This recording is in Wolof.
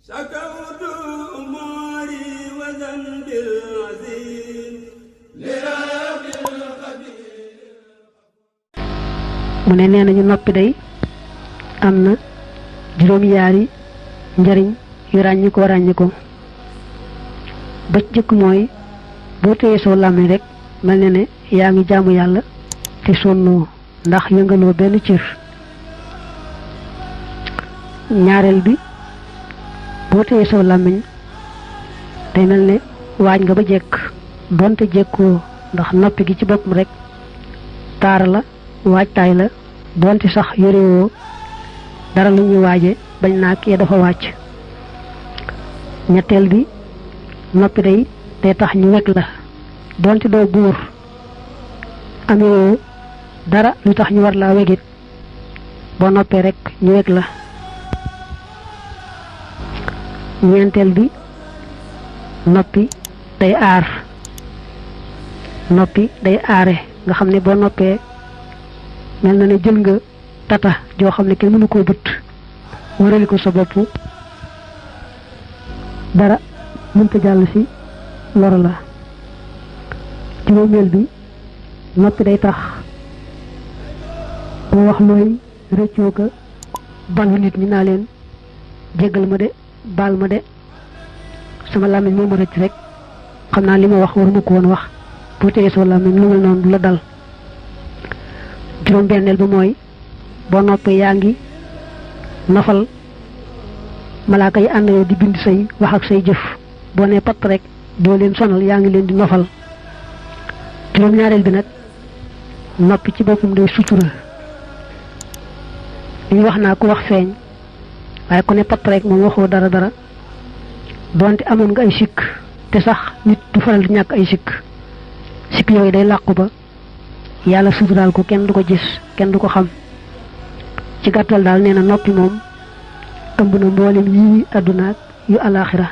شكوت أموري وذنبي العظيم لرب القدير. mu ne nee nañu noppi day am na juróom-yaari njariñ yu ràññi ko ba jëkk mooy boo téyee soo làmmiñ rek mel ne yaa ngi jaamu yàlla te sonnoo ndax yëngaloo benn cër. ñaareel bi boo téyee soo làmmiñ day mel ne waaj nga ba jekk donte jekkoo ndax noppi gi ci boppam rek taara la waajtaay la donte sax yorewoo dara lu ñuy waaje bañ naa kee dafa wàcc. ñetteel bi noppi day tax ñu wekk la donte doo buur amewoo dara lu tax ñu war laa wegit boo noppee rek ñu wekk la. ñeenteel bi noppi day aar noppi day aare nga xam ne boo noppee mel na ne jël nga tata joo xam ne kenn mënu koo bët warali ko sa bopp dara mënta jàll ci loro la. juróomeel bi noppi day tax boo wax looy rëccoo ko balu nit ñi naa leen jéggal ma de baal ma de sama làmmiñ moo ma rëcc rek xam naa li ma wax waruma ko woon wax boo téyee soo làmmiñ lu mel noonu du la dal. juróom-benneel bi mooy boo noppee yaa ngi nofal malaaka yi ànd yow di bind say wax ak say jëf boo nee patt rek doo leen sonal yaa ngi leen di nofal. juróom-ñaareel bi nag noppi ci boppam day sutura li wax naa ku wax feeñ waaye ku ne patt rek moom waxoo dara donte amoon nga ay sikk te sax nit du faral di ñàkk ay sikk yooyu day làqu ba yàlla suturaal ko kenn du ko gis kenn du ko xam. ci gàttal daal nee na noppi moom ëmb na mboolem yi àdduna ak yu alaaxira